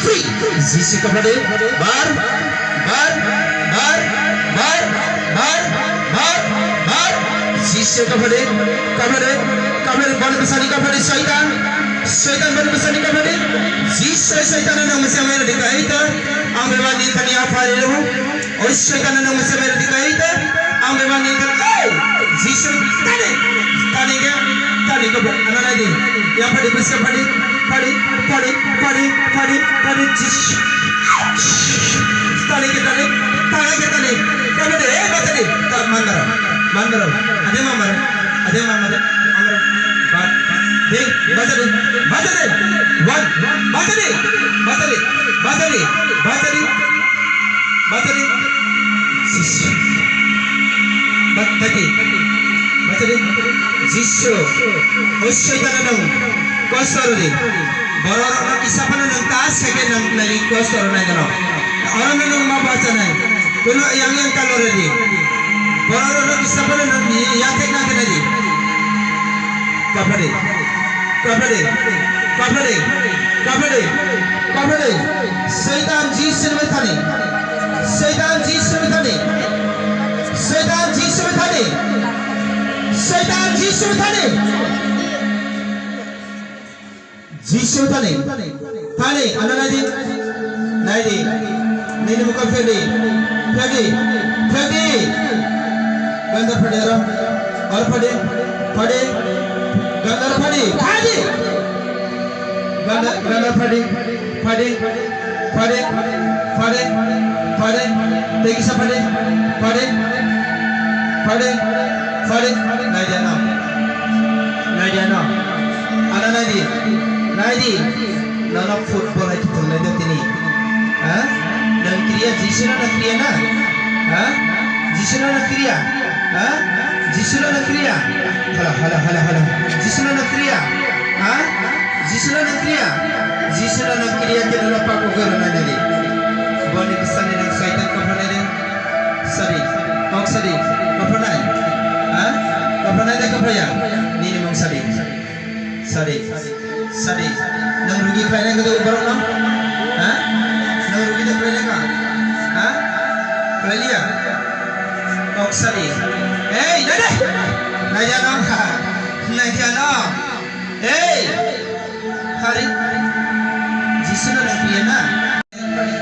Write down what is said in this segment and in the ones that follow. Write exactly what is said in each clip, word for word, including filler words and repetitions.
Free. Jisu kaphade. Bar. Bar. Bar. Bar. Bar. Bar. Bar. Jisu kaphade. Kaphade. Kaphade. Bani bwsani kaphade. Soitan. Soitan bani bwsani kaphade. Jisu soitan nang masa mera dikaita. Ang bebani thani aphari lo. O Soitan nang masa mera dikaita. Ang bebani thani. Ei! Jisu tani. Tani ke. Tani ko. Ananai di. Ya phadi bwsa phadi. Phadi, phadi, phadi, phadi, phadi, jish. Tali ke tali, tali ke tali. Kabe de, eh, batali. Ta mandaro, mandaro. Ade mamaro, ade mamaro, amaro. Ba, de, batali, batali. One, batali, batali, batali, batali, batali. Jish. Batali, batali. Jisu, o Soitan nang. Kosor di. Bororokno kisa phano nwng ta second nang nai kosoro nai gano. Orono nwng ma bachanai. Kuno yang yang kalo ready. Bororokno kisa phano nwng yathek na kena di. Kaphade. Kaphade. Kaphade. Kaphade. Kaphade. Satan Jisu ni thani. Satan Jisu ni thani. Satan Jisu ni thani. Satan Jisu ni thani. Jisu thani. Thani, ano nai di. Nai di. Nini mukha phedi. Phedi. Phedi. Ganda phadi aro. Aro phadi. Phadi. Ganda aro phadi. Phadi. Ganda, ganda phadi. Phadi. Phadi, phadi, phadi, tei kisa phadi, phadi, phadi, phadi, nai di ano, nai di ano, ano nai di, nai di, nono football hai thung nai do tini, ha? Nang kriya, Jisu no nang kriya na, ha? Jisu no nang kriya, ha? Jisu no nang kriya, hala, hala, hala, hala, Jisu no nang kriya, ha? Jisu no nang kriya. Jisu no nang kriya khe nono papo goro nai nai di. Boni bwsani nang Soitan kaphra nai di. Sadi. Kok sadi. Kaphra nai. Ha? Kaphra nai de kaphra ya. Nini mung sadi. Sadi. Sadi. Nang rugi khlai nai khe borok no? Ha? Nang rugi de khlai nai kha? Ha? Khlai liya. Kok sadi. Ei, nai de. Nai ya no. Nai ya no. Ei! Hari, Jisu no nang kriya na?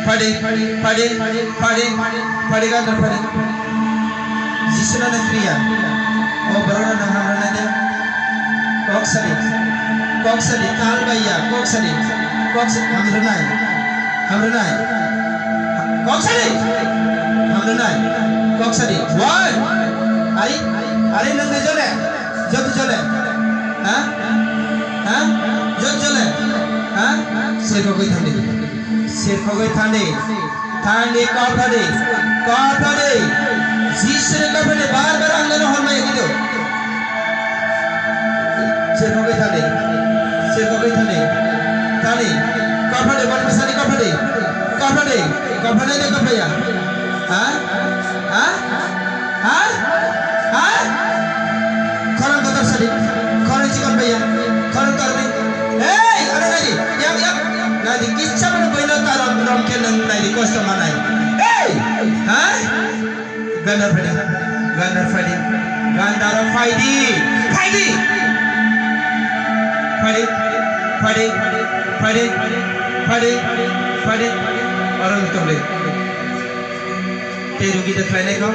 Phadi, phadi, phadi, phadi, phadi, gandar phadi. Jisu no nang kriya. O borok no nang hamra nai de. Kok sadi, kok sadi, tal bai ya, kok sadi, kok sadi, hamra nai, hamra nai. Kok sadi, hamra nai, kok sadi. One. Ari, ari nang de jole. Jot jole. Ha? Ha? Jot jole. Ha? Sirkhogwi thandi. Sirkhogwi thandi. Thandi, kok thandi. Kok thandi. Jisuni kok thandi. Bar bar ang nono hwnmaya kitu. Sirkhogwi thandi. Sirkhogwi thandi. Thandi. Kok thandi. Bani bwsani kok thandi. Kok thandi. Kok thandi de kok thaya. Ha? Ha? Ha? Ha? Khorang kotor sadi. Khorang chikon baiya. Khorang torni. Hey, ano nadi. Yang, yang. Nadi kicha mano boino taron rom ke nang nadi kosto manai. Hey! Ha? Gandar phadi. Gandar phadi. Gandar phadi. Phadi. Phadi. Phadi. Phadi. Phadi. Phadi. Orang tole. Tei rugi de khlainai kho?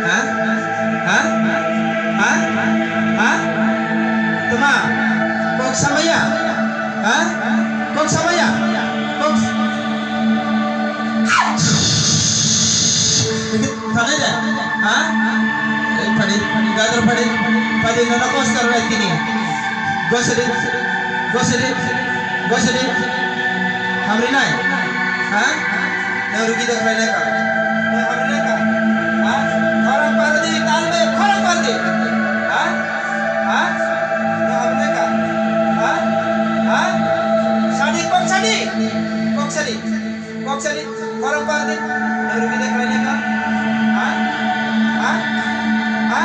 Ha? Ha? Ha? Ha? Tma? Kok samaya? Ha? Kok samaya? Kok Thanai de? Ha? Phadi, gadar phadi, phadi nono kostar rai tini. Gosedi, gosedi, gosedi. Hamri nai? Ha? Nang rugi de khlainai ka? Nang hamri nai ka? Ha? Khorang pardi, talbe khorang pardi. Ha? Ha? Nang hamri nai ka? Ha? Ha? Sadi, kok sadi? Kok sadi? Kok sadi, khorang pardi. Nang rugi de khlainai ka? Ha? Ha? Ha?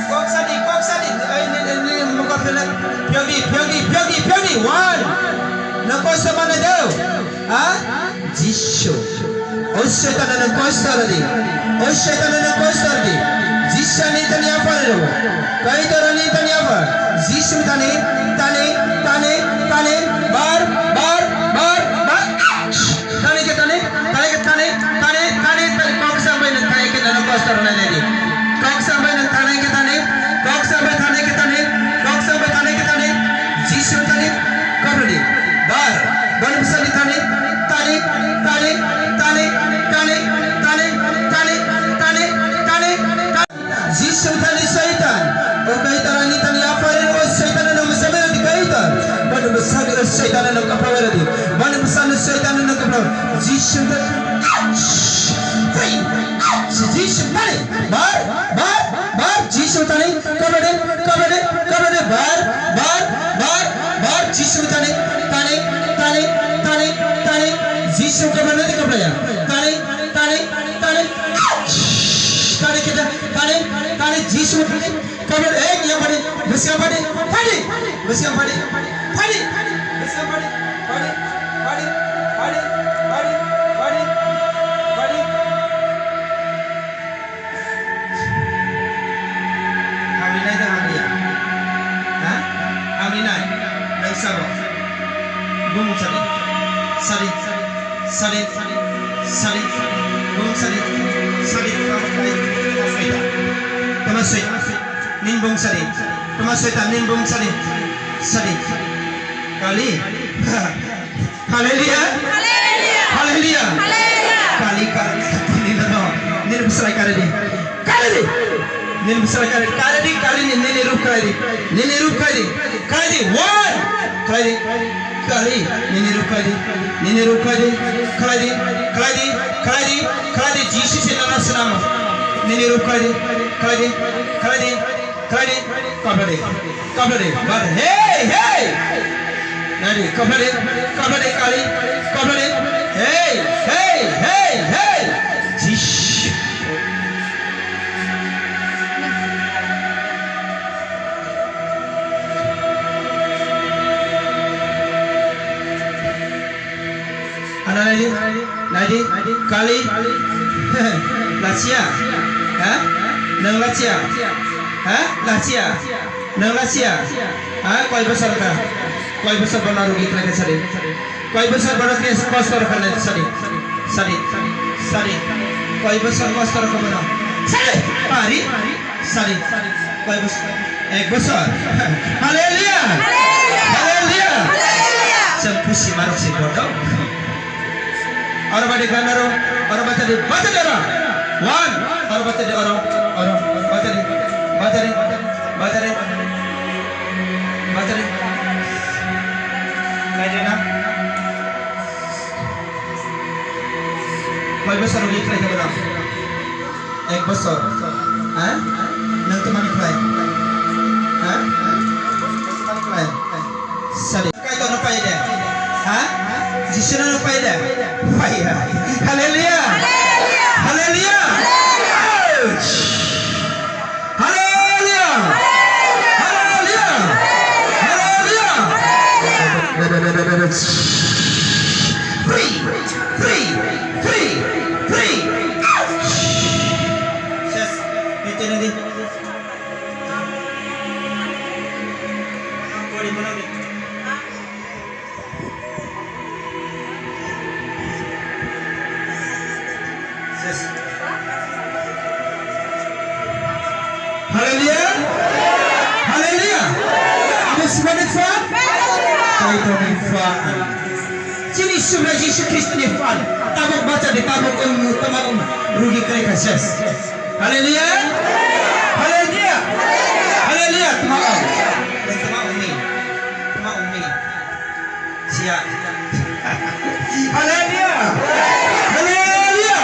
Kok sadi, kok sadi. Ai, ni, ni, ni, mukha phela. Phyodi, phyodi, phyodi, phyodi. One. Kosto mane do. Ha? Jisu. O Saitan no kosto radi. O Saitan no kosto radi. Jisu ni tani afar ro. Kaitor ni tani afar. Jisu tani, tani, tani, tani, bar, bar, bar, bar. Tani ke tani, tani ke tani, tani, tani, tani, kok sampai nang tani ke tani kosto rana nadi. Kok sampai nang tani ke tani, kok sampai tani ke tani, kok sampai tani ke tani. Jisu tani, kobradi. Bar, bani bwsani tani, tani, tani, tani, tani, tani, tani, tani, tani, tani, tani. Jisu thani Saitan, o Kaitor ani thani aphari o Saitan no mwsabera di Kaitor. Bani bwsani o Saitan no kaphawera di. Bani bwsani Saitan no kaphawera. Jisu thani, free. Jisu thani, bar, bar, bar, Jisu thani, kaphade, kaphade, kaphade, bar, bar, bar, bar, Jisu thani, thani, thani, thani, thani, Jisu kaphade di kaphaya. Thani, thani, thani, thani kita, thani, thani, Jisu thani, kabar, eh, yang padi, besi yang padi, padi, besi yang padi, padi, besi yang padi, padi, padi, padi, padi, padi, padi. Hamri nai da hamri ya? Ha? Hamri nai? Nai sabo. Bung sadi. Sadi. Sadi, sadi, bung sadi, sadi, tama soi, tama soi, nin bung sadi, tama soi, ta nin bung sadi, sadi, kali, haleluya, haleluya, kali, kali, kali, nin bung sadi, kali, kali. Nini bwsala kari, kari di, kari di, nini rup kari di, nini rup kari di, kari di, one, kari di, kari, nini rup kari di, nini rup kari di, kari di, kari di, kari di, kari di, Jisu se nana senama, nini rup kari di, kari di, kari di, kari di, kari di, kari di, but hey, hey, nani, kari di, kari di, kari, kari di, hey, hey, hey, hey, Jisu. Ana naidi, naidi, kali, lasia, ha? Nang lasia, ha? Lasia, nang lasia, ha? Koi bosor ka, koi bosor bana rugi kena sari. Koi bosor bono khe kosto rw kha nai sadi, sadi, sadi. Koi bosor kosto rw kha bono? Sadi, pari, sadi. Koi bosor? Ek bosor. Haleluya. Haleluya. Chwng khusi marok si bodo. Oro badi ganaro, oro bachadi, bachadi oro. One, oro bachadi oro, oro, bachadi, bachadi, bachadi. Bachari. Kailaina. Koi bosor ni khlai khe bono? Ek bosor. Ha? Nang tei mani khlai? Ha? Nang tei mani khlai? Sadi. Kaitor no pai de. Ha? Jisu no pai de. Pai ya. Haleluya. Haleluya. Haleluya. Ouch. Haleluya! Haleluya! Haleluya! Free! Free! Free! Free! Ses, ete nadi. Haleluya. Haleluya. Abo swmani phan? Kaitorni phan. Chini Subrai Jisu Khristoni phan. Tabuk bacha di, tabuk wng, tama wng, rugi krai kha ses. Haleluya. Haleluya. Haleluya. Tama wng. Tama wng ni. Tama wng ni. Sia. Haleluya. Haleluya.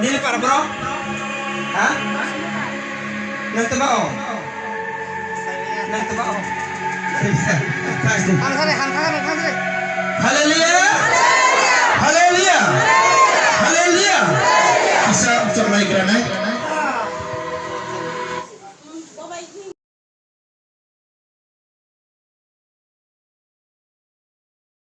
Nini para bro? Ha? Nang tama o. Nang tama o. Hansari, hansari, hansari. Haleluya. Haleluya. Haleluya. Kisa